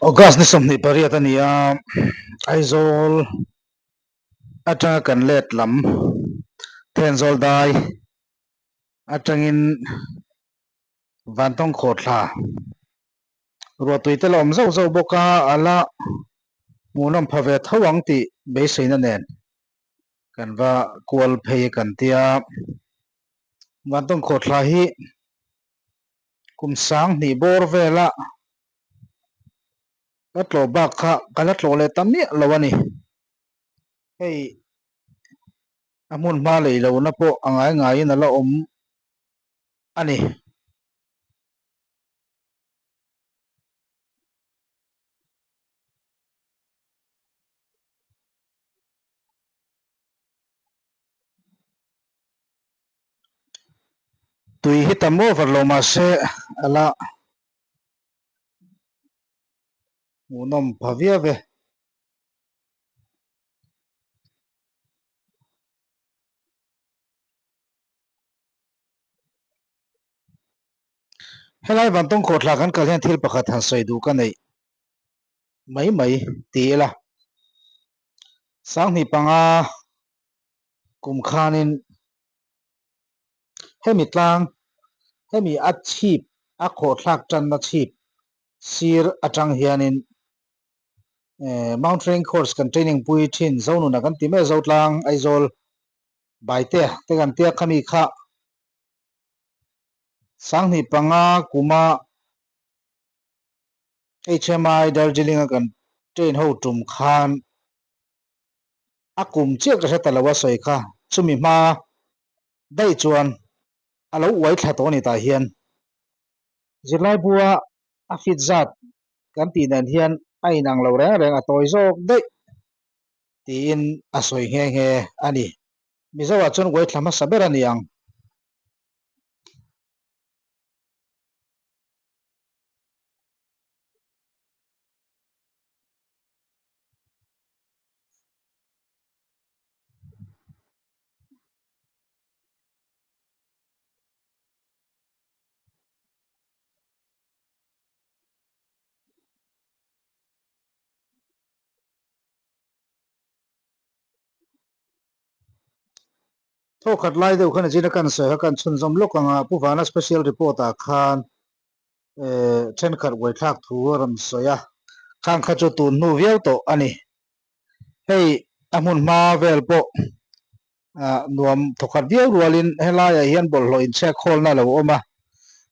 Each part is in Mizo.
August ni 28 a ni a, Aizawl atanga kan let lam Thenzawl dai atangin Vantawng khawhthla ruahtui te la awm zauh zauh bawk a, a la hmuhnawm pha ve tho ang tih beiseina nen kan va kual phei kan tia. Vantawng khawhthla hi kum 2000 bawr vela ka tlawh bak kha ka la tlawh leh ta miah lo a ni. Hei a hmun hma lei lohna pawh a ngai ngaiin a la awm a ni. Tui hi tam over lo mahse a la hmuhnawm pha viau e. Helai Vantawng khawhthla kan kal hian thil pakhat han sawi duh ka neih mai mai ti ila. 2005 kum khanin hemi tlang hemi a chhip a khawhthlak tanna chhip sir atang hianin Mount Training Course kan training pui thin Zonuna kan ti mai a Zotlang Aizawl Baite te kan tia khami kha 2005 kuma HMI Darjeeling a kan train ho tum khan a kum chiah ka hre ta lo a sawi kha chumi hma daih chuan a lo uai thla tawh a ni tah hian zirlai bua a fit zat kan tih nen hian a inang lo reng reng a tawi zawk daih tiin a sawi nghe nghe a ni. Mizoah chuan uai thla hmasa ber a ni ang. Thawkhat lai deuh khan zina kan sawi kha kan chhunzawm lawk ang a, Pu Vana special report ah khan thenkhat uaithlak thu a rawn sawi a, khang kha chu tun hnu viau tawh a ni. Hei a hmun hma vel pawh nuam thawkhat viau rualin helaiah hian bawlhhlawh inchhek khawlna a lo awm a,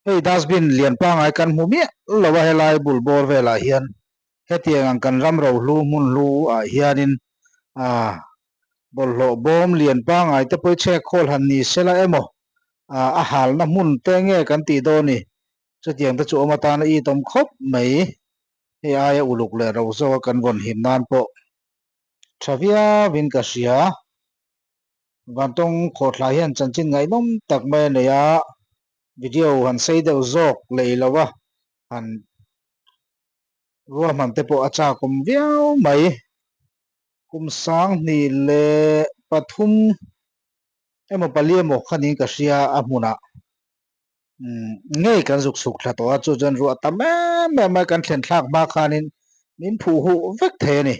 hei dustbin lian pangngai kan hmu miah lo a helai bul bawr velah hian hetiang ang kan ram rohlu hmun hlu ah hianin bawlhhlawh bawm lian pangngai te pawh i chhek khawl han ni sela emaw a halna hmun te nge kan tih dawn ni chutiang te chu awm atana i tawm khawp mai hei aia uluk leh ro zawka kan vawn him nan pawh tha viauin ka hria. Vantawng khawhthla hian chanchin ngaihnawm tak mai a nei a, video han sei deuh zawk lei lo a han ruahman te pawh a chakawm viau mai. Kum 2003 emaw pali emaw kha niin ka hria a hmunah ngei kan zuk chhuk thla tawh a, chu chuan ruah tam em em mai kan thlen thlak hma khanin min phuh huh vek thei a ni.